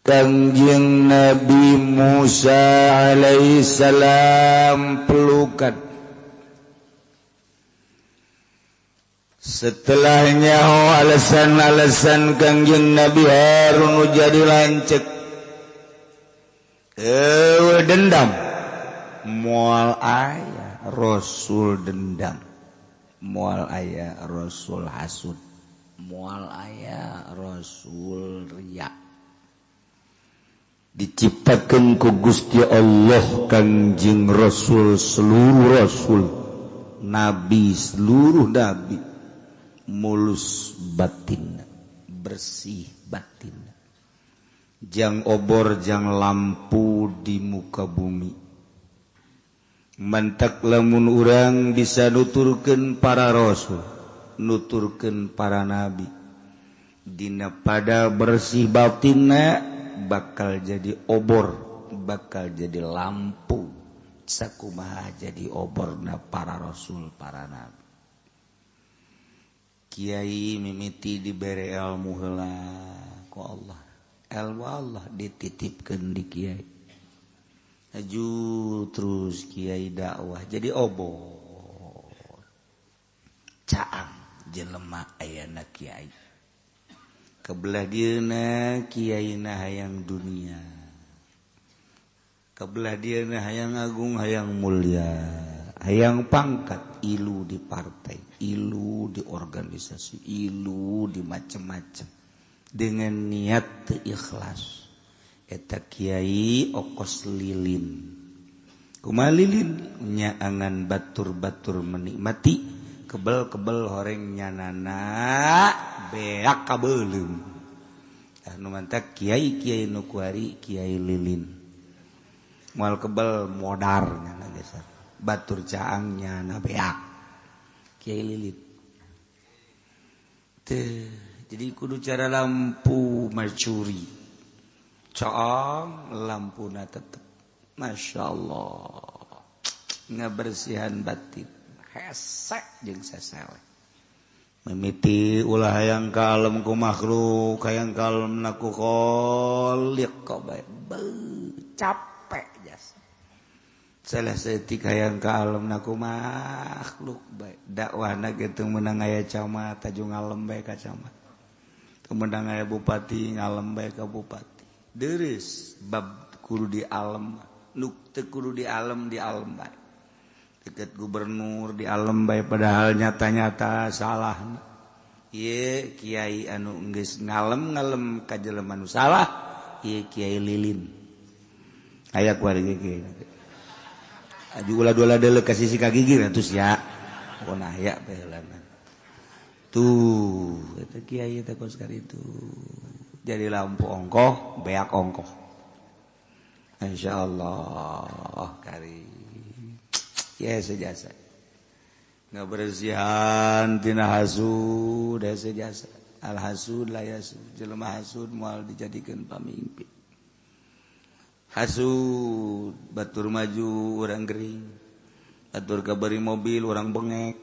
Kangjeng Nabi Musa alaihissalam pelukan. Setelahnya alasan-alasan Kangjeng Nabi Harun jadi lancek. Dendam moal aya Rasul dendam, moal aya Rasul hasud, moal aya Rasul riya. Diciptakan ku Gusti Allah Kangjeng Rasul seluruh rasul, nabi seluruh nabi, mulus batin, bersih batin, jang obor jang lampu di muka bumi. Mantak lamun urang bisa nuturkeun para rasul, nuturkeun para nabi, dina pada bersih batinna bakal jadi obor, bakal jadi lampu. Sakumaha jadi oborna para rasul, para nabi. Kiai mimiti dibere ilmu heula ku Allah. Ilmu Allah dititipkeun di kiai. Aju terus kiai dakwah jadi obor. Caang jelema ayana kiai. Kebelah dieuna kiaina hayang dunia, kebelah dieuna hayang agung, hayang mulia, hayang pangkat, ilu di partai, ilu di organisasi, ilu di macem-macem dengan niat teu ikhlas. Eta kiai okos lilin. Kumaha lilin? Nyaangan batur-batur menikmati, kebel-kebel horeng nyanana beak kabeuleum. Anu mantak kiai-kiai nu kuari kiai lilin. Moal kebel modar nyana geser. Batur caang nyana beak. Kiai lilin. Teu, jadi kudu cara lampu mercuri. Caang lampuna tetep. Masya Allah. Ngabersihan batin. Hesek jeung sesele. Mimiti ulah hayang kalem ku makhluk, hayang kalem na ku kholiq bae. Capek jas. Salah saeutik hayang kalem na ku makhluk bae. Dakwahna ge teu meunang aya camat, aju ngalem bae ka camat. Teu meunang aya bupati, ngalem bae ka bupati. Deures bab kudu di alem, nu teu kudu di alem di alem bae. Deket gubernur di alem bae padahal nyata-nyata salah. Ieu kiai anu geus ngalem-ngalem ka jelema nu salah, ieu kiai lilin. Aya ku ari kiai. Aju ulah dua deuleu ka sisi ka gigir atuh sia. Pokona aya baheulana. Tuh, eta kiai teh kos karitu. Jadi lampu ongkoh, beak ongkoh. Insyaallah kari. Ya sejasa ngabersihan tina hasud sejasa. Al hasud la yasud, jelema hasud moal dijadikeun pamimpin. Hasud batur maju urang gering, batur kabari mobil urang bengek,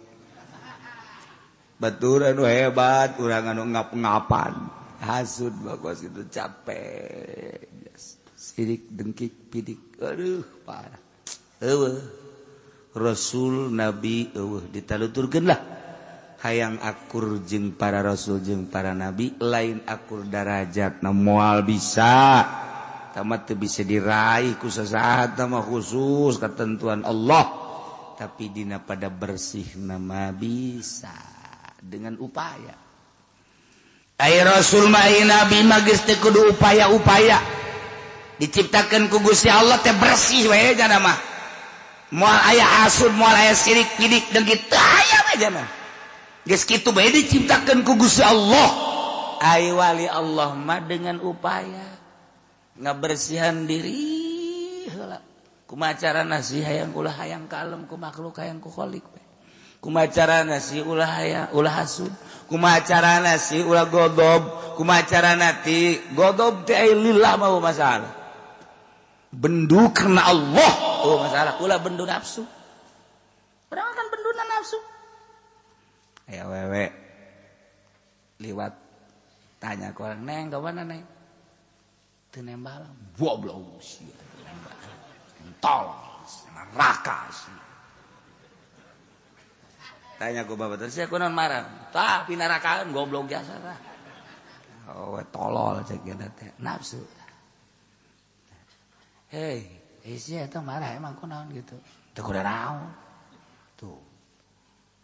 batur anu hebat urang anu ngap-ngapan. Hasud bagus itu capek, sirik dengkik pidik, aduh parah. Eueuh Rasul Nabi eueuh ditaluturkeun lah hayang akur jeung para rasul jeung para nabi, lain akur darajatna moal bisa, tamat teu bisa diraih ku sasaha mah khusus ketentuan Allah, tapi dina pada bersih nama bisa dengan upaya. Ai rasul mah ai nabi mah geus teu kudu upaya-upaya, diciptakeun ku Gusti Allah teh bersih we jana mah. Moal aya hasud, moal aya sirik, pidik, dengki, teu aya we jana. Geus kitu bae diciptakeun ku Gusti Allah. Ai wali Allah mah dengan upaya ngabersihan diri heula. Kumaha carana sih hayang ulah hayang kalem ku makhluk hayang ku kholiq we. Kumaha carana sih ulah hayang ulah hasud, kumaha carana sih ulah godob, kumaha carana ti godob teh ai lillah mah masalah. Bendu karena Allah, oh masalah ulah bendu nafsu. Urang kan benduna nafsu. Aya wewe liwat tanya ke orang, "Neng, ke mana, Neng?" Teu nembal goblok sia tol neraka sia. Tanya ku bapak teh sia kunaon marah? Tah pinarakaeun goblok jasa tah. Oh tolol cek geuna teh nafsu. Hei, sia eta marah emang kunaon gitu. Teu kudu naon. Tuh.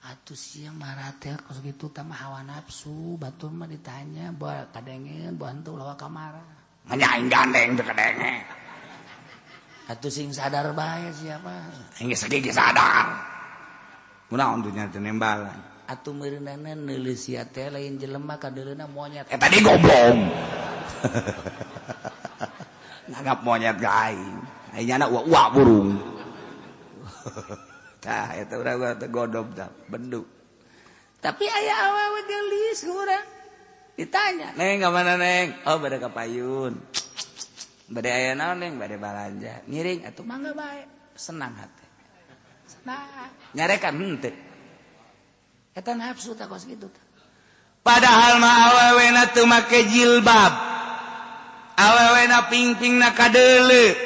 Atuh sia marah teh kos kitu tah mah hawa nafsu, batur mah ditanya boa kadengeun boa henteu ulah ka marah. Nya aing gandeng teu kadenge. Atuh sing sadar bae sia mah. Aing geus ge sadar. Kunaon tuh nya teu nembalan. Atuh meureunana neuleus sia teh lain jelema kadeuleuna monyet. Eta di goblok. Nganggap monyet ka aing. Aing nyana uak-uak burung. Tah eta urang teh godob tah bendu. Tapi aya awewe geulis urang. Ditanya, "Neng ka mana, Neng?" "Oh, bade ka payun." "Bade aya naon, Neng?" "Bade balanja." "Ngiring atuh mangga bae." Senang hati. Senang. Nyarekan henteu. Eta nafsu tah kos kitu tah. Padahal mah awewena teu make jilbab. Awewena pingpingna kadeuleu.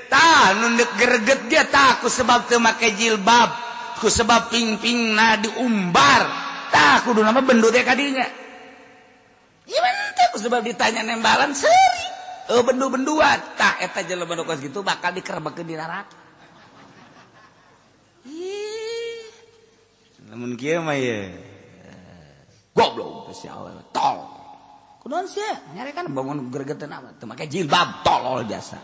Tah nu deuk greget ge tah ku sebab teu make jilbab, ku sebab pingpingna diumbar. Tah kuduna mah bendu teh kadinya. Gimana teh sebab ditanya nembalan seuri bendu-benduan tah eta jelema nu kos kitu bakal dikerebekeun di neraka. Ih lamun kieu mah ye goblok teh si awewe tol. Kunaon sia nyarekan bangun gregeteun amat teu make jilbab tolol jasa.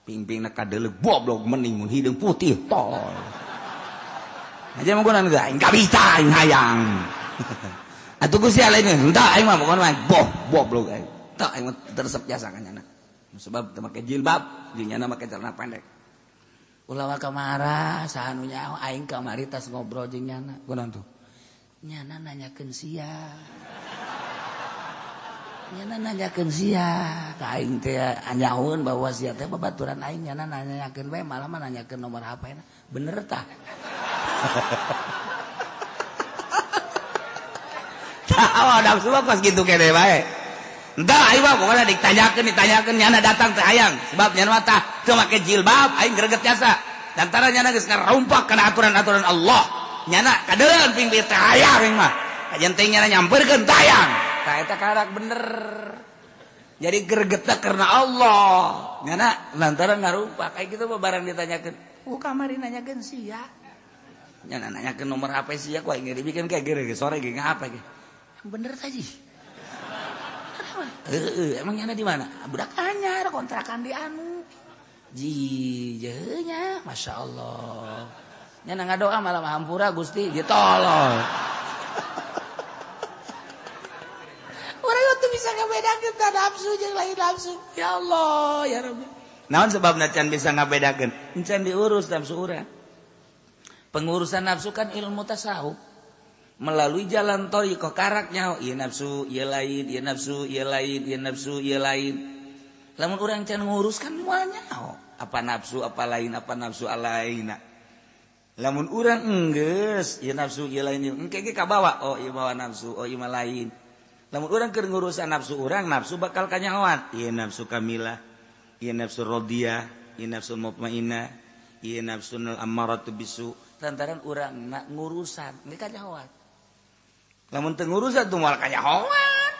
Pingpingna kadeuleu goblok mending mun hideung putih tolol. Aja mah kunaon aing kabita aing hayang. Atuh ku sia lain henteu aing mah pokona mah boh goblok aing. Teu aing mah teresep jasa ka nyana. Sebab teu make jilbab, jeung nyana make celana pendek. Ulah waka marah saha nu nyaho aing kamari tas ngobrol jeung nyana. Kunaon tuh? Nyana nanyakeun sia. Nyana nanyakeun sia. Ka aing teh anyahoeun bahwa sia teh babaturan aing nyana nanyakeun bae malah mah nanyakeun nomor HP-na. Bener tah? Awal nafsu mah kos kitu kene bae. Entah aing mah pokona ditanyakeun nyana datang teh hayang sebab nyana mah tah teu make jilbab aing greget jasa. Lantaran nyana geus ngarumpak kana aturan-aturan Allah. Nyana kadeuleun ping teh hayang aing mah. Kajen teh nyana nyamperkeun teh hayang. Tah eta karak bener. Jadi gregetna karena Allah. Nyana lantaran ngarumpak kayak kitu mah barang ditanyakeun. Kamari nanyakeun sia. Nyana nanyakeun nomor HP sia ku aing dibikin kayak gere sore ge ngapa ge. Bener tadi. Emang nyana di mana? Budak anyar kontrakan di anu. Jijenya, masya Allah. Nyana ngadoa malam hampura Gusti, ditolong. Orang itu bisa ngabedakeun ta nafsu jeung lain nafsu. Ya Allah, ya Rabbi. Naon sebabna can bisa ngabedakeun? Can diurus nafsu urang. Pengurusan nafsu kan ilmu tasawuf. Melalui jalan thariqah karaknya ieu nafsu, ieu lain, ieu nafsu, ieu lain, ieu nafsu, ieu lain. Lamun urang can ngurus kan moal nyaho apa nafsu, apa lain, apa nafsu alaina. Lamun urang enggeus ieu nafsu, ieu lain, engke ge kabawa, oh ieu mawa nafsu, oh ieu mah lain. Lamun urang keur ngurusan nafsu urang, nafsu bakal kanyahoan. Ieu nafsu kamilah, ieu nafsu radiyah, ieu nafsu mutmainah, ieu nafsu ammaratu bisu. Lantaran urang nak ngurusan, ge kanyahoan. Lamun teu ngurusan tuh moal kanyahoan.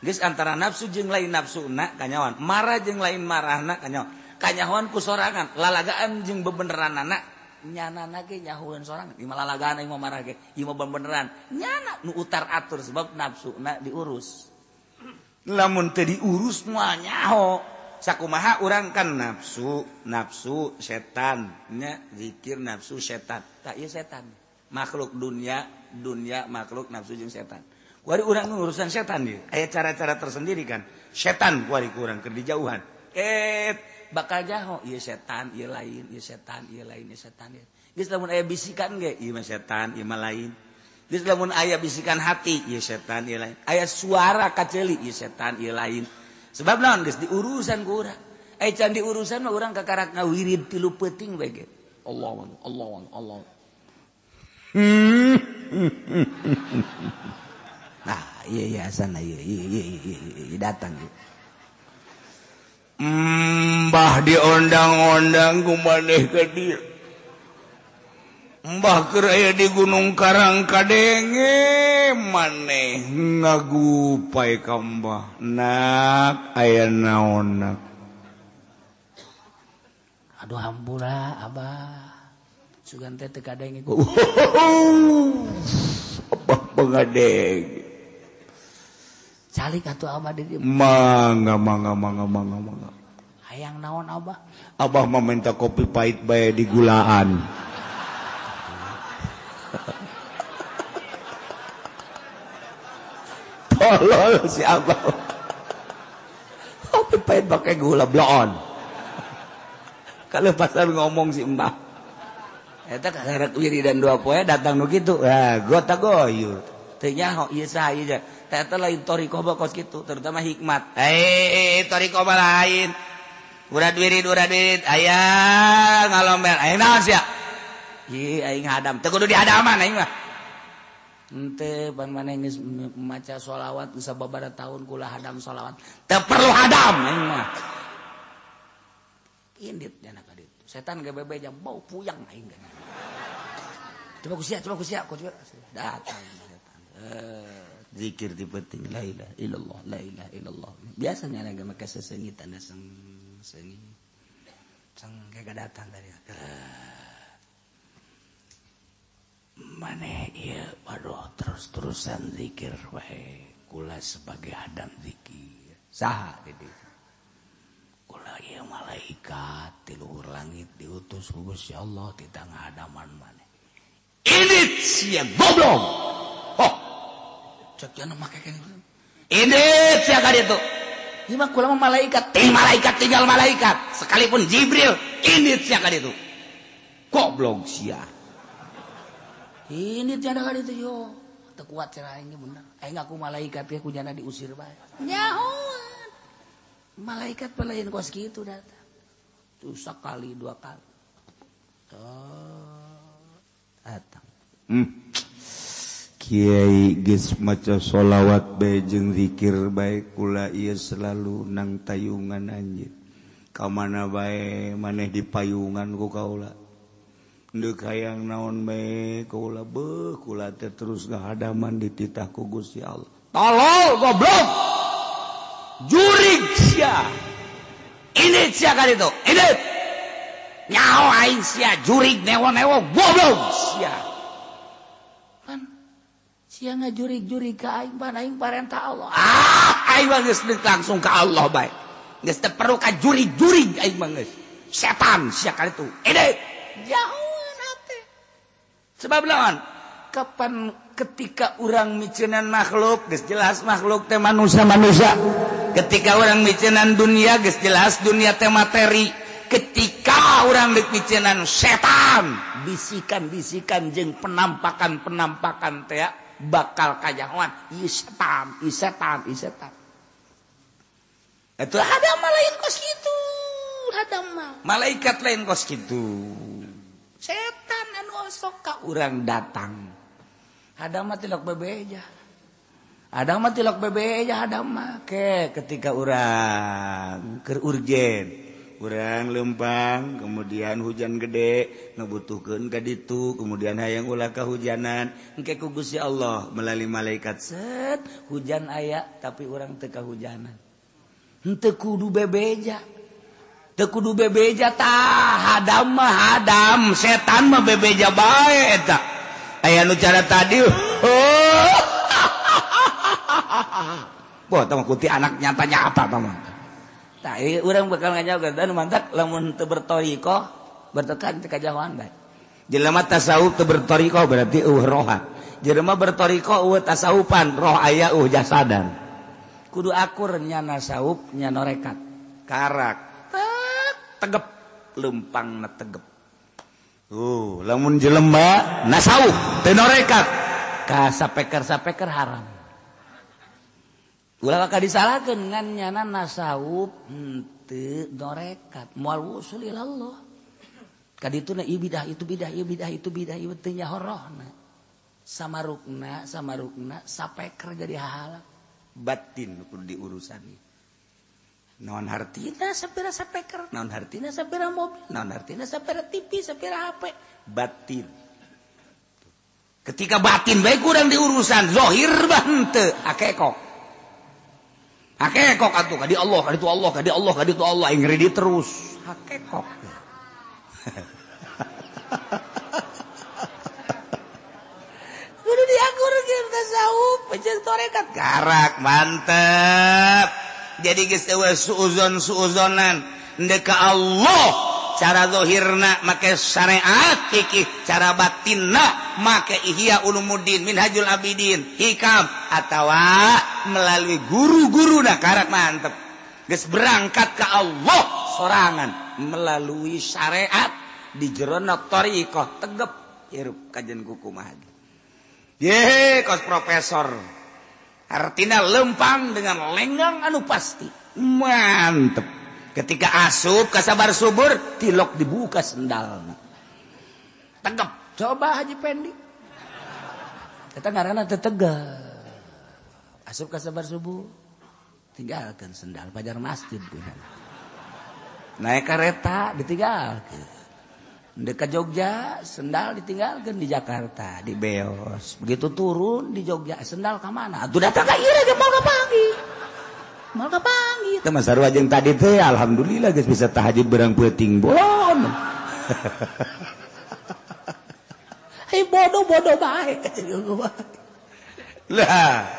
Geus antara nafsu jeung lain nafsuna kanyahoan, marah jeung lain marahna kanyahoan. Kanyahoan ku sorangan, lalagaan jeung bebeneranana nyanana ge nyahoeun sorangan. Ieu mah lalagaan aing mah marah ge, ieu mah bebeneran. Nyana nu utar atur sebab nafsuna diurus. Lamun teu diurus moal nyaho. Sakumaha urang kan nafsu, nafsu setan, nya zikir nafsu setan. Tah ieu setan. Makhluk dunia, dunia makhluk nafsu jeung setan. Kuari urang ngurusan setan ieu. Aya cara-cara tersendiri kan. Setan kuari ku urang keur dijauhan. Bakal jaho ieu setan, ieu lain, ieu setan, ieu lain, ieu setan. Geus lamun aya bisikan ge, ieu mah setan, ieu mah lain. Geus lamun aya bisikan hati, ieu setan, ieu lain. Aya suara kaceuli, ieu setan, ieu lain. Sebab naon geus diurusan ku urang. Aya can diurusan mah urang kakarak ngawirid tilu peuting bae ge. Allah Allah Allah. Nah, iya iya sana iya iya iya datang. Mbah diondang-ondang ku maneh ka dieu. Mbah keur aya di Gunung Karang kadenge maneh ngagupai ka mbah. Nak aya naon nak? Aduh hampura abah. Sugan teh teu kadenge. Abah pangadenge. Calik atuh abah di dieu. Mangga mangga mangga mangga mangga. Hayang naon abah? Abah mah minta kopi pahit bae di gulaan. Tolol si abah. Kopi pahit pakai gula bloon. Kalau pasar ngomong si mbah. Eta kaharep wiridan dua poe datang nu kitu. Ah, gota goyur. Teu nyaho ieu saha ieu. Eta lain thariqah kos kitu, terutama hikmat. Thariqah mah lain. Urad wirid aya ngalombel. Aing naon sia? Ih, aing hadam. Teu kudu dihadaman aing mah. Henteu pan maneh geus maca sholawat geus sababaraha tahun kula hadam sholawat. Teu perlu hadam aing mah. Indit jana ka ditu. Setan ge bebeja bau puyang aing ge. Coba ku sia, coba ku sia, ku coba. Datang setan. Zikir di penting la ilaha illallah, la ilaha illallah. Biasanya lagi make sesengi tanda seng sengi. Seng kayak datang tadi. Maneh ieu waduh terus-terusan zikir wae kula sebagai hadam zikir. Saha di dieu? Kula ieu malaikat ti luhur langit diutus ku Gusti Allah ti tangah hadaman maneh. Indit sia goblok. Oh. Cek jana make keneh. Indit sia ka ditu. Ieu mah kula mah malaikat, ting malaikat tinggal malaikat, sekalipun Jibril indit sia ka ditu. Goblok sia. Ini tiada kali itu yo, tekuat cara aing bener. Aing ngaku malaikat ya ku jana diusir bae. Nyahoan. Malaikat pelain kos kitu datang. Tuh sekali dua kali. Oh, datang. Kiai geus maca sholawat bae jeung zikir bae kula ieu selalu nang tayungan anjeun. Ka mana bae maneh dipayungan ku kaula. Ndek hayang naon bae kaula beuh kula teh terus ngahadaman dititah ku Gusti Allah. Tolol goblok. Jurig sia. Ini sia ka ditu. Ini. Nyaho aing sia jurig newo-newo goblok sia. Pan sia ngajurig-jurig ka aing pan aing parentah Allah. Ah, aing mah geus langsung ka Allah bae. Geus teu perlu ka jurig-jurig aing mah geus. Setan sia ka ditu. Ini. Jauh. Sebab lawan kapan ketika orang micenan makhluk geus jelas makhluk teh manusia-manusia. Ketika orang micenan dunia geus jelas dunia teh materi. Ketika orang micenan setan, bisikan-bisikan jeung penampakan-penampakan teh bakal kajahoan ieu setan, ieu setan, ieu setan. Eta ada mah lain kos kitu, ada mah. Malaikat lain kos kitu. Setan anu osok ka urang datang. Ada mah tilok bebeja. Ada mah tilok bebeja, ada mah. Ke ketika urang keur urgen, urang lempang, kemudian hujan gede, ngebutuhkeun ka ditu, kemudian hayang ulah kahujanan, engke ku Gusti Allah melalui malaikat set hujan aya tapi urang teu kahujanan. Henteu kudu bebeja. Teu kudu bebeja tah, hadam mah hadam, setan mah bebeja bae eta. Aya nu cara tadi. Oh. Boh, tah mah kuti anak nyata-nyata tah mah. Tah ieu urang bakal ngajawab dan mantak lamun teu berthariqah bertekan teu kajahoan bae. Jelema tasawuf teu berthariqah berarti eueuh rohan. Jelema berthariqah eueuh tasawufan, roh aya eueuh jasadan. Kudu akur nya nasawuf nya norekat. Karak tegep lempang na tegep. Tuh, lamun jelema nasawuf teu norekat ka sapeker-sapeker haram. Ulah bakal disalahkeun ngan nyana nasawuf henteu norekat moal wusul ilallah. Ka dituna ieu bidah itu bidah ieu bidah itu bidah ieu teu nyaho rohna. Samarukna samarukna sapeker jadi hahalak. Batin kudu diurusani. Naon hartina sapira sapeker, naon hartina sapira mobil, naon hartina sapira TV, sapira HP, batin. Ketika batin bae kurang diurusan, zahir bah henteu, akekok. Akekok atuh ka di Allah, ka ditu Allah, ka di Allah, ka ditu Allah, aing ngeri terus. Akekok. Kudu diakur jeung tasawuf, jeung tarekat karak mantep. Jadi geus eueuh suuzon suuzonan ndek ka Allah cara zahirna make syariat fikih, cara batinna make Ihya Ulumuddin, Minhajul Abidin, Hikam atawa melalui guru-guruna karak mantep. Geus berangkat ka Allah sorangan melalui syariat di jerona thariqah tegep hirup kajen kukumaha. Ye kos profesor artinya lempang dengan lenggang anu pasti mantep. Ketika asup kasabar subur tilok dibuka sendalna tegep. Coba Haji Pendi eta ngaranna teu tegep, asup kasabar subuh tinggalkan sendal pajar masjid, naik kereta ditinggalkan. Dekat Jogja, sendal ditinggalkan di Jakarta, di Beos. Begitu turun di Jogja, sendal ke mana? Atuh datang ka ieu ge moal kapanggih. Moal kapanggih. Teh Mas Sarwa jeung tadi teh alhamdulillah geus bisa tahajud berang peuting bolon. Hei bodoh-bodoh bae. Lah,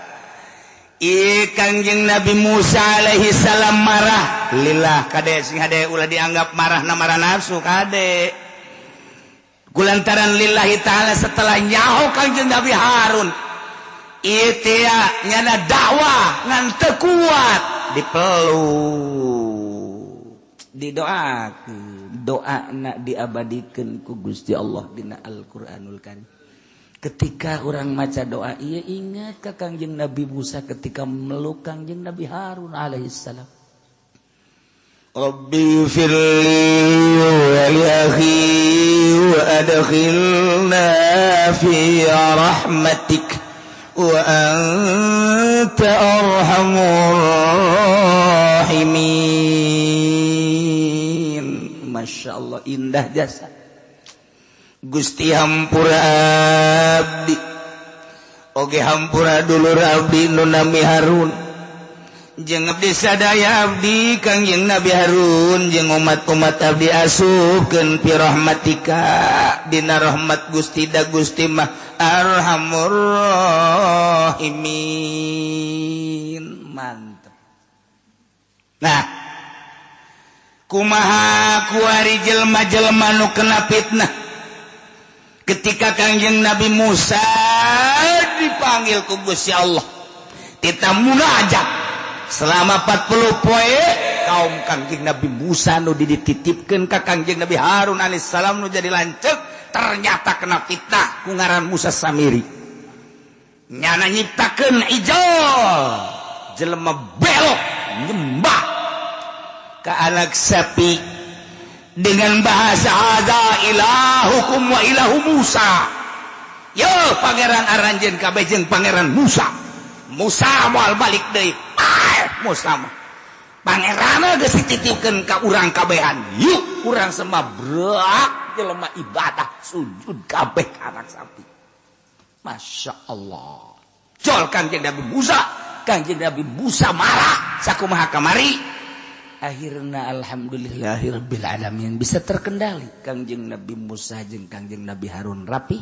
Kangjeng Nabi Musa alaihi salam marah. Lillah kade sing hade ulah dianggap marah na marah nafsu kade. Kulantaran lillahi ta'ala setelah nyaho Kangjeng Nabi Harun ieu nyana dakwah ngan teu kuat dipeluk didoakeun, doana diabadikeun ku Gusti Allah dina Al-Qur'anul Karim. Ketika orang maca doa ieu ingat ka Kangjeng Nabi Musa ketika meluk Kangjeng Nabi Harun alaihi salam. Rabbi firli wa li akhi wa adkhilna fi rahmatik wa anta arhamur rahimin. Masya Allah indah jasa Gusti hampura abdi oge hampura dulur abdi nu nami Harun jeung abdi sadaya abdi Kangjeng Nabi Harun jeung umat-umat abdi asupkeun fi rahmatika dina rahmat Gusti da Gusti mah arhamur rahimin. Mantep. Nah, kumaha kuari jelema-jelema nu kena fitnah ketika Kangjeng Nabi Musa dipanggil ku Gusti Allah tita munajat selama 40 poe kaum Kangjeng Nabi Musa nu dititipkeun ka Kangjeng Nabi Harun alaihissalam nu jadi lanceuk ternyata kena fitnah ku ngaran Musa Samiri nyana nyiptakeun ijol jelema belok nyembah ka anak sapi dengan bahasa hadza ilahukum wa ilahu Musa. Yo pangeran aranjeun kabeh jeung pangeran Musa. Musa moal balik deui. Musa mah pangeranna geus dititipkeun ka urang kabehan. Yuk urang semua brak jelema ibadah sujud kabeh ka anak sapi. Masya Allah. Jol Kangjeng Nabi Musa, Kangjeng Nabi Musa marah sakumaha kamari. Akhirna alhamdulillahirabbil alamin bisa terkendali Kangjeng Nabi Musa jeung Kangjeng Nabi Harun rapi.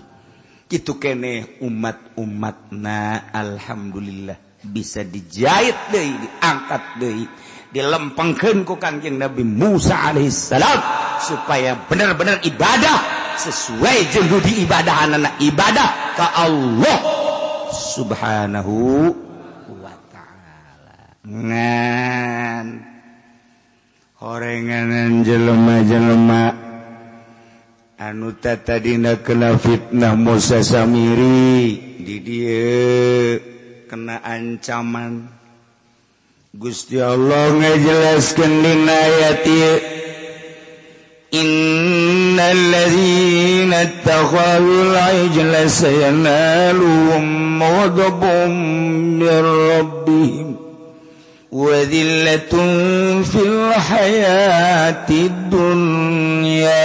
Kitu keneh umat-umatna alhamdulillah bisa dijahit deui, diangkat deui, dilempengkeun ku Kangjeng Nabi Musa alaihissalam supaya benar-benar ibadah sesuai jeung nu diibadahanana, ibadah ka Allah Subhanahu wa ta'ala. Ngan horenganan jelema-jelema anu tadina kena fitnah Musa Samiri di dieu kena ancaman Gusti Allah ngajelaskeun dina ayat ieu innal ladzina ittakhadhul ijla sayanaluhum ghadabun mir rabbihim wa dhillatun fil hayatid dunya.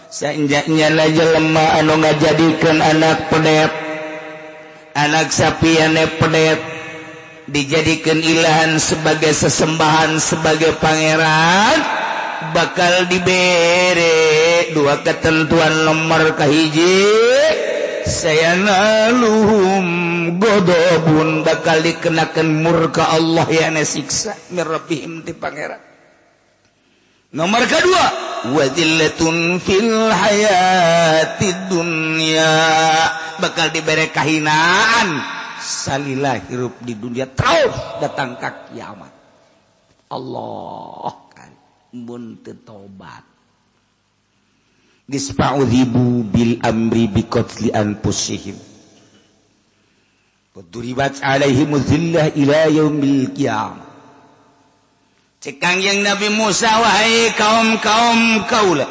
Sanjanya la jelema anu ngajadikeun anak pedet, anak sapiane pedet dijadikeun ilahan sebagai sesembahan, sebagai pangeran, bakal dibere dua ketentuan. Nomor kahiji, sayanaluhum godobun, bakal dikenakan murka Allah yang siksa mirrabbihim ti pangeran. Nomor kedua, wadillatun fil hayatid dunya, bakal diberi kahinaan salila hirup di dunia terus datang ka kiamat. Allah kan mun teu tobat. Disfa'udhibu bil amri biqatli anfusihim wa duribat alaihim dzillah ila yaumil qiyamah. Cek Kangjeng Nabi Musa, wahai kaum-kaum kaula,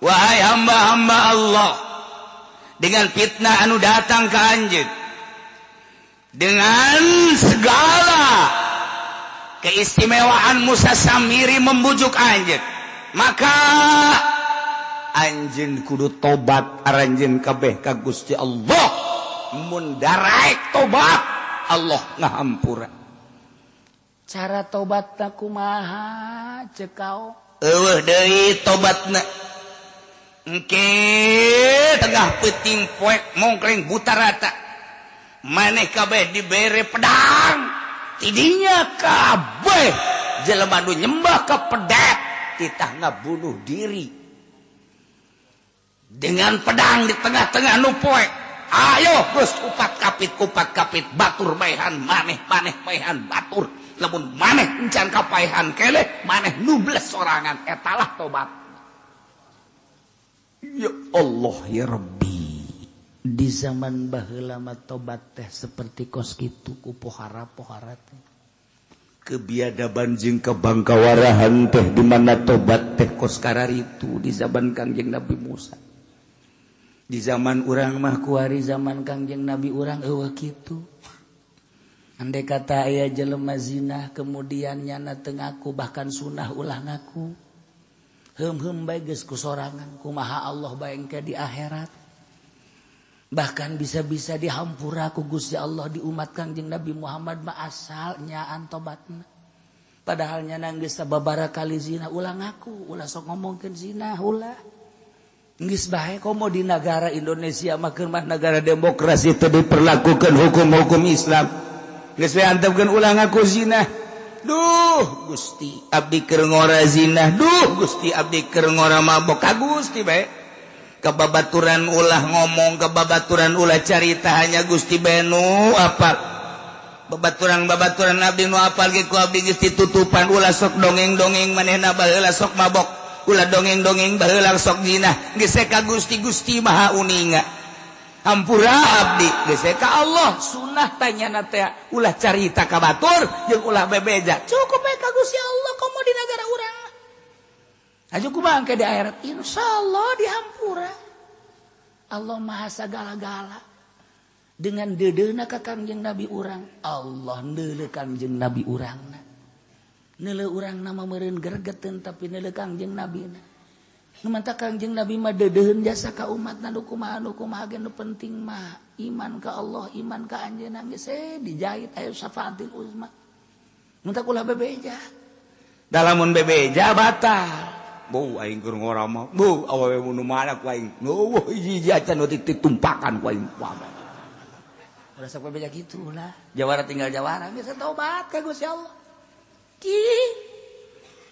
wahai hamba-hamba Allah, dengan fitnah anu datang ke anjeun, dengan segala keistimewaan Musa Samiri membujuk anjeun, maka anjeun kudu tobat aranjeun kabeh ka Gusti Allah. Mun daraek tobat, Allah ngahampura. Cara tobat ta kumaha cek kau? Eueuh deui tobatna. Engke tengah peuting poek mongkleng buta rata. Maneh kabeh dibere pedang. Tidinya kabeh jelema nu nyembah ka pedet titah ngabunuh diri. Dengan pedang di tengah-tengah nu poek. Ayo geus kupat kapit batur maehan maneh maneh maehan batur. Lamun maneh encan kapaehan keleh maneh nubles sorangan, etalah tobat. Ya Allah ya Rabbi. Di zaman baheula mah tobat teh seperti kos kitu ku pohara-pohara teh. Kebiadaban jeung kebangkawarahan teh di mana tobat teh kos kararitu di zaman Kangjeng Nabi Musa. Di zaman urang mah kuari zaman Kangjeng Nabi urang eueuh kitu. Andai kata aya jelema zina kemudian nyana teu ngaku, bahkan sunah ulah ngaku. Heum-heum bae geus ku sorangan, kumaha Allah bae engke di akhirat. Bahkan bisa-bisa dihampura ku Gusti Allah di umat Kangjeng Nabi Muhammad mah asal nyaan tobatna. Padahal nyana geus sababaraha kali zina ulah ngaku, ulah sok ngomongkeun zina, ulah. Geus bae komo di negara Indonesia mah keur mah negara demokrasi teu diperlakukan hukum-hukum Islam. Geus we antepkeun ulah ngaku zina. Duh Gusti abdi keur ngora zina, duh Gusti abdi keur ngora mabok ka Gusti bae. Kababaturan ulah ngomong, kababaturan ulah carita, hanya Gusti bae nu apal. Babaturan-babaturan abdi nu apal ge ku abdi geus ditutupan, ulah sok dongeng-dongeng manehna baheula sok mabok, ulah dongeng-dongeng baheula sok zina. Geus ka Gusti, Gusti Maha Uninga. Hampura abdi geus ka Allah. Sunah tanyana teh ulah carita ka batur jeung ulah bebeja. Cukup bae ka Gusti Allah komo di negara urang. Aju kumaha engke di akhirat insyaallah dihampura. Allah Maha sagala-gala. Dengan dedeuna ka Kangjeng Nabi urang, Allah neuleuh Kangjeng Nabi urangna. Neuleuh urangna mah meureun gregeteun tapi neuleuh Kangjeng Nabina. Nu manta Kangjeng Nabi mah deudeuheun jasa ka umatna nu kumaha ge nu penting mah iman ka Allah, iman ka anjeunna geus dijahit ayo syafaatil uzma. Mun tak ulah bebeja. Da lamun bebeja batal. Bu aing keur ngora mah. Bu awewe nu mana ku aing. Nu hiji-hiji acan nu ditumpakan ku aing. Ulah sok bebeja kitu lah. Jawara tinggal jawara geus tobat ka Gusti Allah. Ki.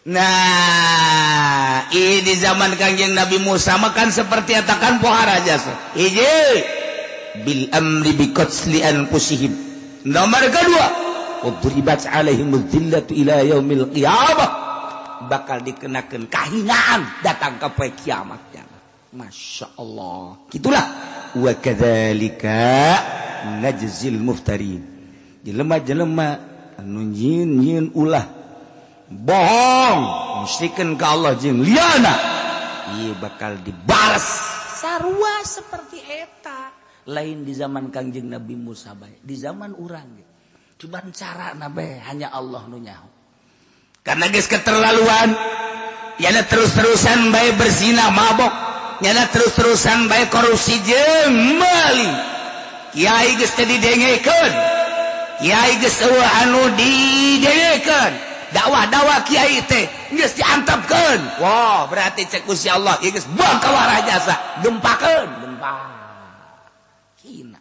Nah, ini di zaman Kangjeng Nabi Musa makan seperti atakan pohara jasa. Hiji bil amri biqatli anfusihim. Nomor kedua, udribat alaihim dzillatu ila yaumil qiyamah. Bakal dikenakan kahinaan datang ke poe kiamat. Masya Allah. Gitulah. Wa kadzalika najzil muftarin. Jelema-jelema anu nyieun ulah bohong musyrikeun ka Allah jeung liana, ieu bakal dibalas sarua seperti eta. Lain di zaman Kangjeng Nabi Musa bae, di zaman urang ge. Cuman cara nabe hanya Allah nu nyaho. Karena geus keterlaluan, nyana terus-terusan bae berzina mabok, nyana terus-terusan bae korupsi jeung maling. Kiai geus teu didengekeun, kiai geus eueuh anu didengekeun, dakwah-dakwah kiai teh geus diantepkeun. Wah, berarti cek Gusti Allah ieu geus buang ka warah jasa, gempakeun, gempa. Hina.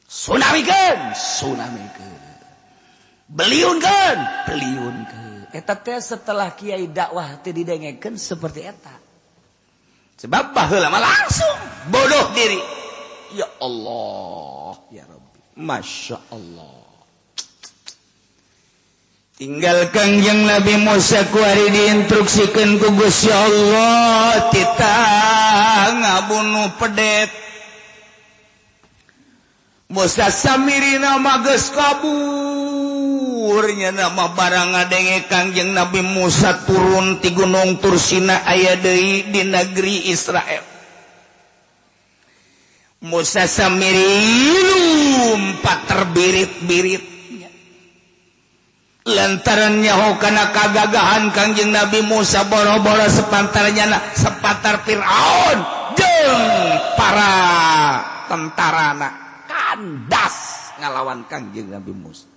Tsunamikeun, tsunamikeun. Beliunkeun, beliunkeun. Eta teh setelah kiai dakwah teh didengekeun seperti eta. Sebab baheula mah langsung bodoh diri. Ya Allah, ya Rabbi, Masya Allah. Tinggal Kangjeng Nabi Musa kuari diinstruksikan ku Gusti Allah titah ngabunuh pedet. Musa Samirina mah geus kabur nya mah barang ngadenge Kangjeng Nabi Musa turun ti Gunung Tursina aya deui di negeri Israel. Musa Samiri lumpat terbirit-birit lantaran nyaho kana kagagahan Kangjeng Nabi Musa boro-boro sepantarnya sepantar Fir'aun jeung para tentarana kandas ngalawan Kangjeng Nabi Musa.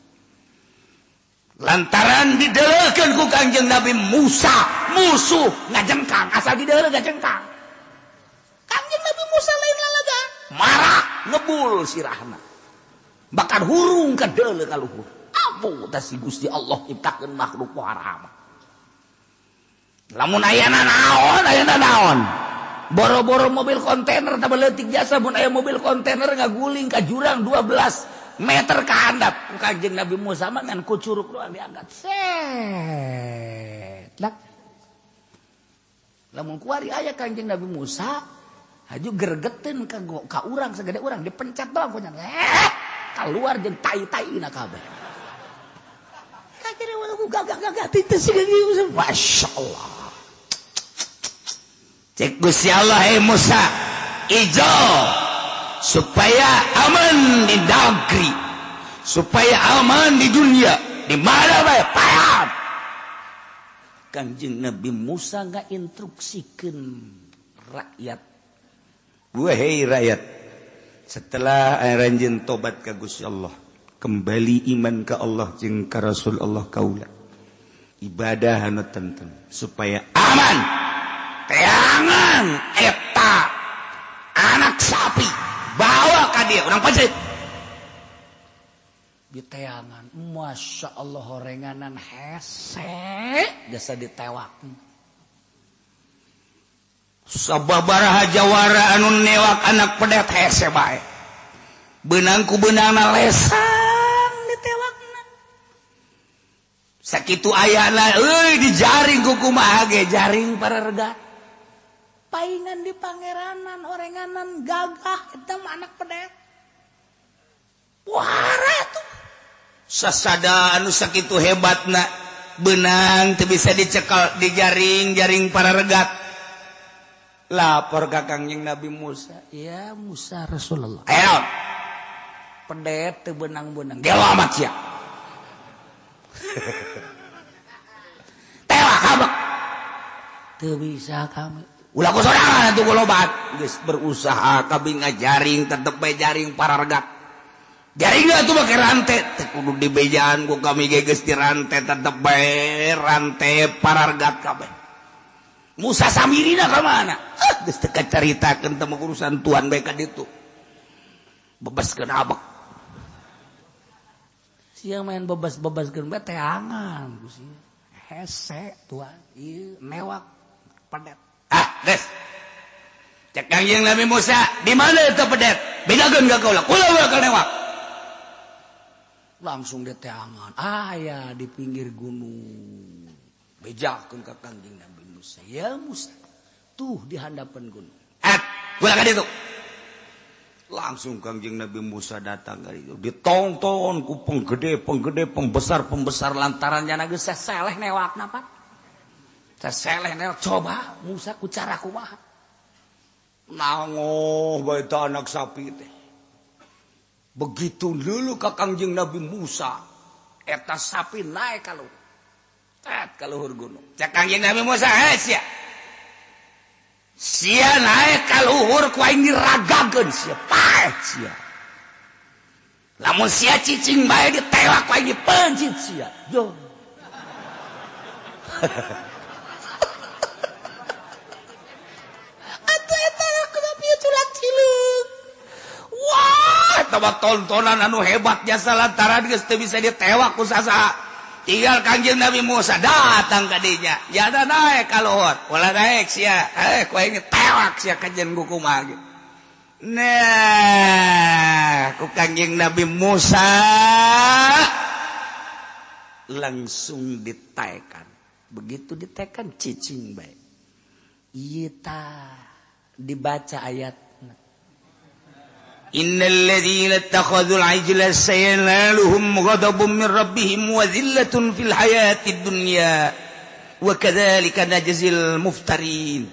Lantaran dideleukeun ku Kangjeng Nabi Musa musuh ngajengkang, asal dideuleu ngajengkang. Kangjeng Nabi Musa lain lalagaan, marah ngebul sirahna, bahkan hurung ka deuleu ka luhur. Abu tah si Gusti Allah nyiptakeun makhluk haram. Lamun ayana naon, ayana naon. Boro-boro mobil kontainer tambah leutik jasa mun aya mobil kontainer ngaguling ka jurang 12 meter ka handap. Kanjeng Nabi Musa mah ngan ku curug doang diangkat. Set. Lah. Lamun kuari aya Kanjeng Nabi Musa haju gergeteun ka urang segede urang dipencet doang ku nya. Keluar jeung tai-taina kabeh. Kakira walau gagah-gagah teu siga Masya Allah. Cek Gusti Allah, hei Musa, ijo supaya aman di negeri, supaya aman di dunia, di mana bae payah. Kanjeng Nabi Musa ngainstruksikeun rakyat. Wahai rakyat, setelah anjeun tobat ka Gusti Allah, kembali iman ke Allah jeung ka Rasul Allah kaula, ibadah anu tentem supaya aman. Teangan eta anak sapi bawa ka dia urang pacet di teangan. Masya Allah horenganan hese jasa ditewak. Sababaraha jawara anu newak anak pedet hese bae, beunang ku beunangna lesan ditewakna. Sakitu ayana euy dijaring ku kumaha ge jaring para regat. Paingan di pangeranan orenganan gagah eta mah anak pedet. Wara tuh. Sasada anu sakitu hebatna beunang teu bisa dicekal dijaring-jaring para regat. Lapor ka Kangjeng Nabi Musa, ya Musa Rasulullah. Ayo. Pedet teu beunang-beunang. Gelo amat sia. Tewak kabek. Teu bisa kami. Ulah ku sorangan atuh kulobat. Geus berusaha kabeh ngajaring tetep bae jaring para regat. Jaring atuh make rantai teu kudu dibejaan ku kami ge geus dirantai tetep bae rantai para regat kabeh. Musa Samirina ka mana? Ah geus teu kacaritakeun teh urusan tuan bae ka ditu. Bebaskeun abek. Sia main bebas-bebaskeun bae teangan ku sia. Hese tuan ieu newak pedet. Ah, des. Cek Kangjeng Nabi Musa, di mana itu pedet? Bedakeun ka kaula, kula bakal newak. Langsung diteangan. Aya di pinggir gunung. Bejakeun ka Kangjeng Nabi Musa. Ya Musa, tuh di handapan gunung. Eh, kula ka ditu. Langsung Kangjeng Nabi Musa datang ka ditu. Ditonton ku penggede, penggede, pembesar-pembesar lantaran jana geus seseleh newakna, Pak. Seseleh newak coba Musa ku cara kumaha. Nangoh bae anak sapi teh. Begitu lulu ka Kangjeng Nabi Musa eta sapi naik ka luhur. Tet ka luhur gunung. Cek Kangjeng Nabi Musa, "Hei sia. Sia naik ka luhur ku aing diragageun sia, paeh sia. Lamun sia cicing bae ditewak ku aing dipencit sia." Yo. Atuh eta kenapa ieu culak cileuk. Wah, eta mah tontonan anu hebat jasa lantaran geus teu bisa ditewak ku sasaha. Tinggal Kangjeng Nabi Musa datang ka dinya. Jada naik ka luhur. Ulah naik sia. Ku aing tewak sia kajen ku kumaha ge. Nah, ku Kangjeng Nabi Musa langsung ditekan. Begitu ditekan cicing bae. Ieu tah dibaca ayat Innal ladzina ittakhadhul 'ijla sayanaluhum ghadabun min rabbihim wa dhillatun fil hayatid dunya wa kadzalika najzil muftarin.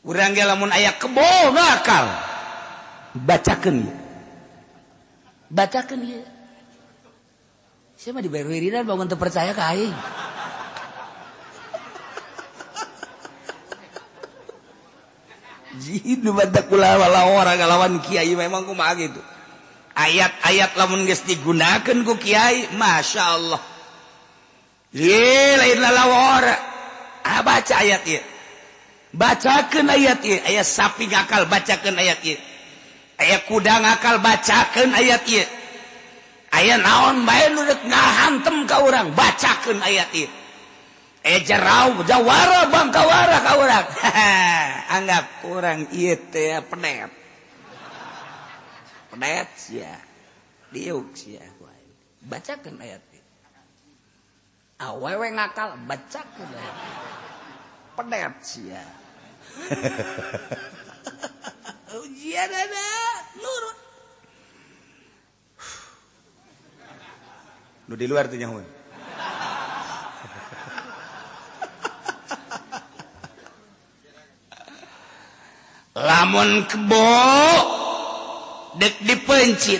Urang ge lamun aya kebo ngakal bacakeun ieu. Bacakeun ieu. Sia mah dibayar wiridan bangun teu percaya ka aing. Jin badak kula wala lawan kiai memang kumaha gitu. Ayat-ayat lamun geus digunakeun ku kiai, masyaallah. Ye lain lalawara. Ah baca ayat ieu. Bacakeun ayat ieu, aya sapi ngakal bacakeun ayat ieu. Aya kuda ngakal bacakeun ayat ieu. Aya naon bae nu rek ngahantem ka urang, bacakeun ayat ieu. Jarau jawara bangkawara ka urang. Anggap urang ieu teh pedet. Pedet sia. Diuk sia. Bacakeun ayat ieu. Awewe ngakal bacakeun ayat. Pedet sia. Ujianana nurut. Nu di luar teh nyahoan. Lamun kebo dek dipencit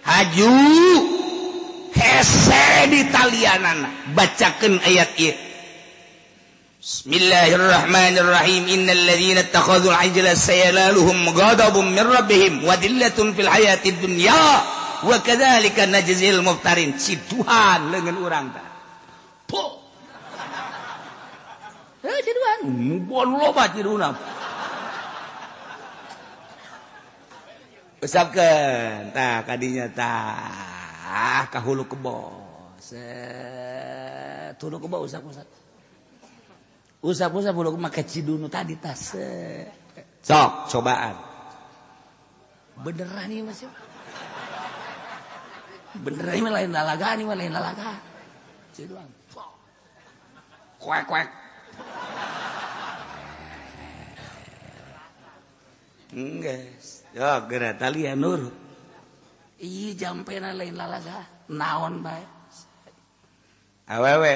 haju hese di talianana bacakeun ayat ieu. Bismillahirrahmanirrahim. Innal ladzina ittakhadhul 'ijla sayanaluhum ghadabun min rabbihim wa dhillatun fil hayatid dunya wa kadzalika najzil muftarin. Ciduhan leungeun urang tah. Po. Heuh ciduhan, mun loba ciduhna. Usapkeun tah kadinya tah ka hulu kebo. Set hulu kebo usap-usap. Usap-usap hulu kebo make cidunu tadi tah. Sok cobaan. Beneran ieu mah. Beneran ieu lain lalagaan ieu lain lalagaan. Ciduan. Kuek-kuek. Enggeus. Yo geura talian nurut. Ieu jampena lain lalaga, naon bae. Awewe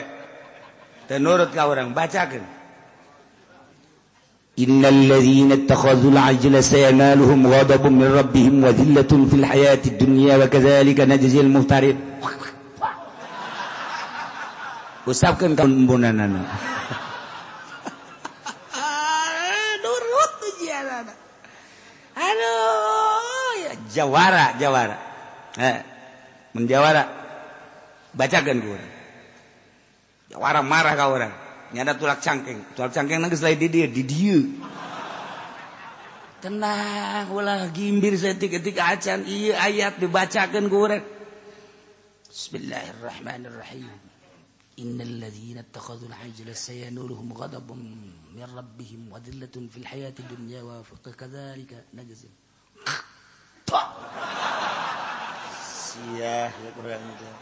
teu nurut ka urang bacakeun. Innal ladzina ittakhadhul 'ijla sayanaluhum ghadabun min rabbihim wa dhillatun fil hayatid dunya wa kadzalika najzil muftarin. Usapkeun ka embunanana. Nurut ujianana. Aduh, ya jawara, jawara. Menjawara. Bacakeun ku urang. Jawara marah ka urang. Nyada tulak cangkeng. Tulak cangkeng geus lain di dieu, di dieu. Tenang, ulah gimbir saeutik-eutik acan ieu ayat dibacakeun ku urang. Bismillahirrahmanirrahim. Innal ladzina ittakhadhul 'ijla sayanuluhum ghadabun min rabbihim wa dhillatun fil hayatid dunya wa kadzalika najzil. Sia ya kurang teh.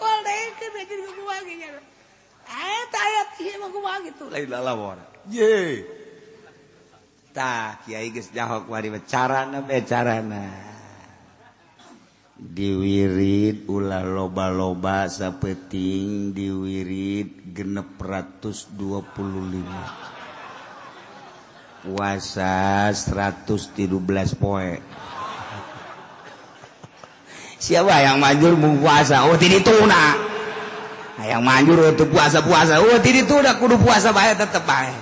Moal daekeun aja kumaha ge nya. Eta ayat ieu mah kumaha kitu. Lain lalawara. Ye. Tah kiai geus jahok wari carana be carana. Diwirid ulah loba-loba sapeting diwirid 625. Puasa 113 poe. Siapa yang manjur mau puasa? Oh ti dituna. Yang manjur untuk puasa-puasa. Oh ti dituna kudu puasa bae tetep bae.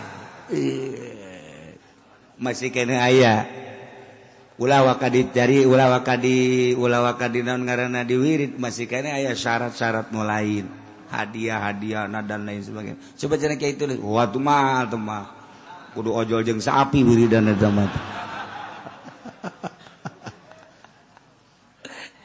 Masih kene aya. Ulah waka dicari, ulah waka di naon ngaranna diwirid, masih kene aya syarat-syarat nu lain. Hadiah-hadiah dan lain sebagainya. Coba cenah kiai tulis, wah tuh mah tuh mah. Kudu ojol jeung sapi wiridan eta mah.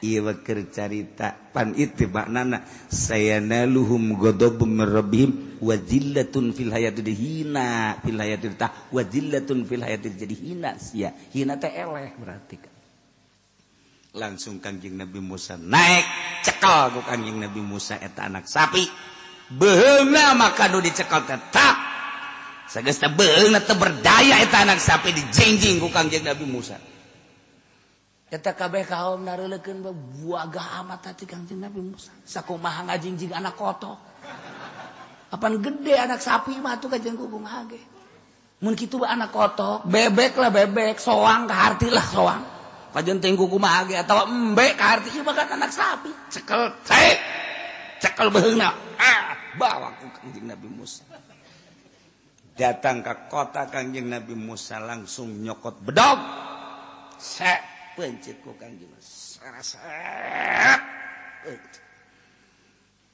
Ieu keur carita pan itu maknana sayanaluhum ghadabun min rabbihim wa zillatun fil hayatid hina fil hayatid tah wa zillatun fil hayatid jadi hina sia hina teh eleh berarti langsung Kangjeng Nabi Musa naik cekel ku Kangjeng Nabi Musa eta anak sapi beheungna maka nu dicekel tetap sageus teh beheungna teu berdaya eta anak sapi dijingjing ku Kangjeng Nabi Musa. Eta kabeh kaum nareulekeun buagah amat hati Kangjeng Nabi Musa. Sakumaha ngajingjing anak kotok. Apan gede anak sapi mah atuh kajeng kumaha ge. Mun kitu anak kotok, bebek lah bebek, soang kaharti lah soang. Kajen teh kumaha ge atawa embe kaharti ieu mah kan anak sapi. Cekel cek. Cekel beheungna. Ah, bawa ku Kangjeng Nabi Musa. Datang ke kota Kangjeng Nabi Musa langsung nyokot bedog. Sek pencet ku Kangjeng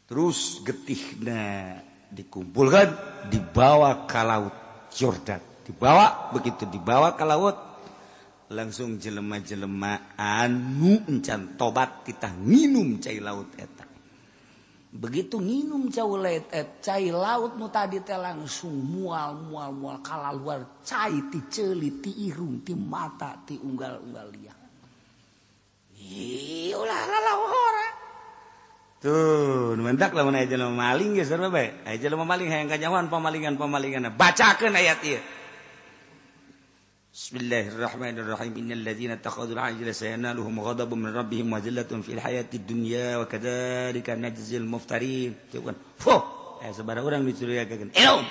terus getihna dikumpulkan dibawa ke laut Yordan, dibawa begitu dibawa ke laut langsung jelema-jelema anu encan tobat kita nginum cai laut eta. Begitu nginum cai laut nu tadi teh langsung mual mual mual kalaluar cai ti ceuli ti irung ti mata ti unggal-unggal liang. Ih, ulah lalawara. Tuh, mendak lamun aya jelema maling geus sarua bae. Aya jelema maling hayang kanyahoan pamalingan-pamalingan. Bacakeun ayat ieu. Bismillahirrahmanirrahim. Innal ladzina ittakhadhu al-'ajla sayanaluhum ghadabun min rabbihim wa zillatun fil hayatid dunya wa kadzalika najzil muftarin. Tuh kan. Fuh, aya sabaraha urang dicurigakeun. Ilum.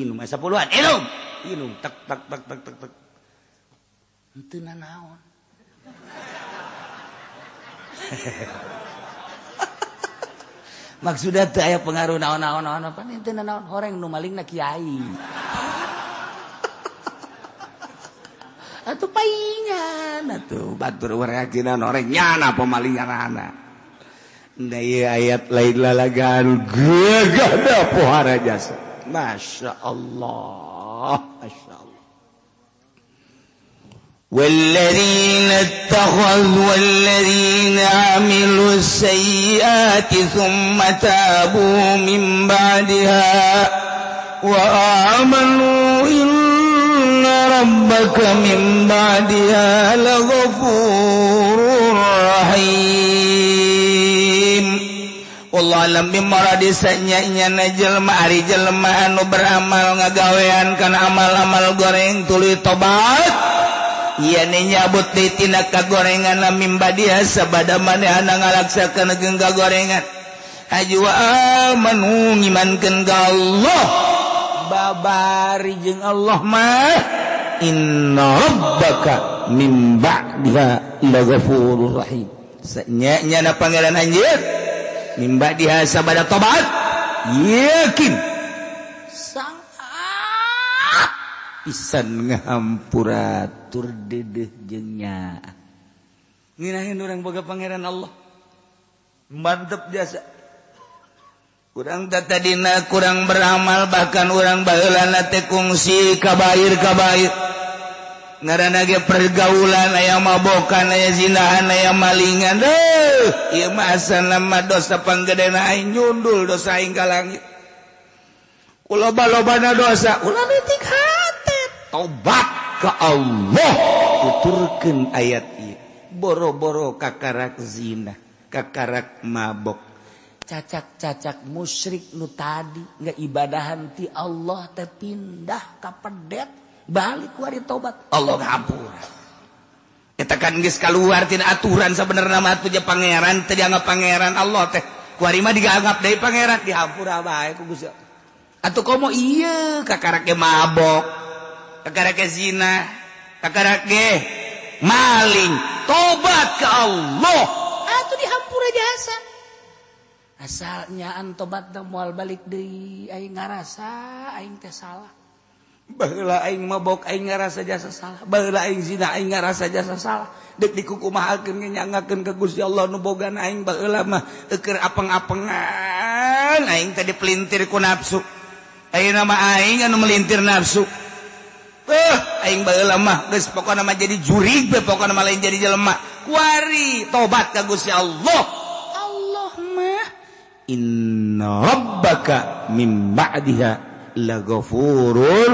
Inum aya 10-an. Ilum. Inum tak tak tak tak tak tak. Henteu nanaon. Maksudnya teu aya pengaruh naon-naon naon apa teu naon horeng nu malingna kiai. Atuh paingan atuh batur urang horeng nyana pemalinganana. Da ieu ayat lain lalagaan gagah da pohara jasa. Masya Allah, Masya Allah. والذين اتخذوا والذين عملوا السيئات ثم تابوا من بعدها وآمنوا إن ربك من بعدها لغفور رحيم. Wallahu alam bimaradi sanya-nyana jelema ari jelema anu beramal ngagawean kana amal-amal goreng tuluy tobat. Iya nyabut di tina kagorengan mimba dia sabada manehna ngalaksakeun jeung kagorengan haji wa amanu ngimankeun ka Allah babari jeung Allah mah inna rabbaka min ba'diha laghafurur rahim. Sanya nyana pangeran anjeun min ba'diha sabada tobat yakin sangat pisan ngahampura tur dedeh jeung nya. Nginahin urang boga pangeran Allah. Mantep jasa. Urang tadina kurang beramal bahkan urang baheulana teh kungsi kabair-kabair. Ngaranna ge pergaulan aya mabokan aya zinahan aya malingan. Deuh, ieu mah asana mah dosa panggedena aing nyundul dosa aing ka langit. Ulah loba-lobana dosa, ulah leutik hate. Tobat ke Allah tuturkeun ayat ieu. Boro-boro kakarak zina, kakarak mabok, cacak-cacak musyrik nu tadi nggak ibadahan ti Allah teh pindah ka pedet balik wari tobat Allah ngampura. Eta kan geus kaluar tina aturan sabenerna mah atuh pangeran teu dianggap pangeran Allah teh. Kuari mah dianggap deui pangeran dihampura bae ku Gusti. Atuh komo ieu kakarak ge mabok, kakarak ge zina, kakarak ge maling, tobat ke Allah. Atuh dihampura jasa. Asalnya an tobat da moal balik deui aing ngarasa aing teh salah. Baheula aing mabok aing ngarasa jasa salah. Baheula aing zina aing ngarasa jasa salah. Deuk dikukumahakeun ge nyangakeun ka Gusti Allah nu bogana aing baheula mah eueur apeng-apengan aing teh dipelintir ku nafsu. Ayeuna mah aing anu melintir nafsu. Aing baheula mah geus pokona mah jadi jurig we pokona mah lain jadi jelema. Kuari tobat ka Gusti Allah. Allah mah inna rabbaka min ba'diha laghafurur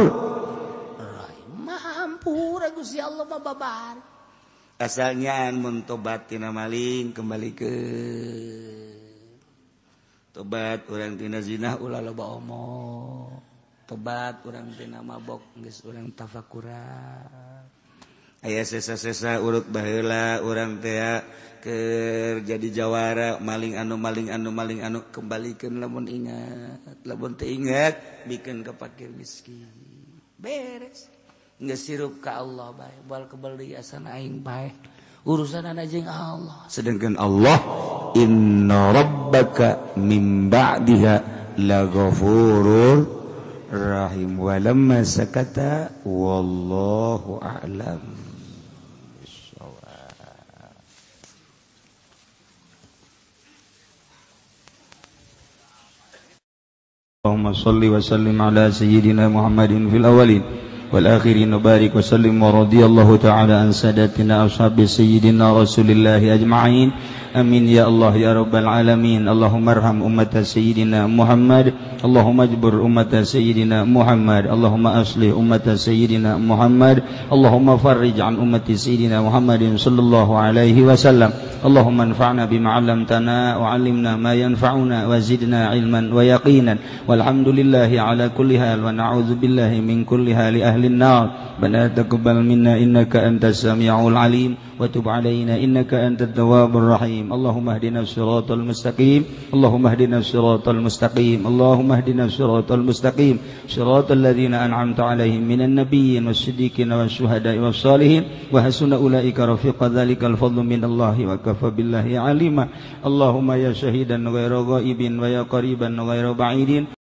rahim. Maha hampura Gusti Allah mah babar. Asalnya mun tobat tina maling kembali ke tobat urang tina zina ulah loba omong. Tobat urang tina mabok geus urang tafakuran. Aya sesa-sesa urut baheula urang teh keur jadi jawara maling anu maling anu maling anu kembalikeun lamun ingat lamun teu ingat bikeun ka fakir miskin beres geus sirup ka Allah bae moal kebel deui asana aing bae urusanana jeung Allah sedangkan Allah inna rabbaka min ba'diha laghafurur rahim walamma sakata wallahu a'lam. اللهم صل وسلم على سيدنا محمد في الأولين والآخرين وبارك وسلم ورضي الله تعالى عن ساداتنا أصحاب سيدنا رسول الله أجمعين آمين يا الله يا رب العالمين. اللهم ارحم أمة سيدنا محمد، اللهم اجبر أمة سيدنا محمد، اللهم أصلح أمة سيدنا محمد، اللهم فرج عن أمة سيدنا محمد صلى الله عليه وسلم. اللهم انفعنا بما علمتنا وعلمنا ما ينفعنا وزدنا علما ويقينا، والحمد لله على كل حال ونعوذ بالله من كل حال أهل النار. ربنا تقبل منا إنك أنت السميع العليم وتب علينا إنك أنت التواب الرحيم. اللهم اهدنا الصراط المستقيم، اللهم اهدنا الصراط المستقيم، اللهم اهدنا الصراط المستقيم، صراط الذين أنعمت عليهم من النبيين والصديقين والشهداء والصالحين، وحسن أولئك رفيقا. ذلك الفضل من الله وكفى بالله عليما. اللهم يا شهيدا غير غائب ويا قريبا غير بعيد.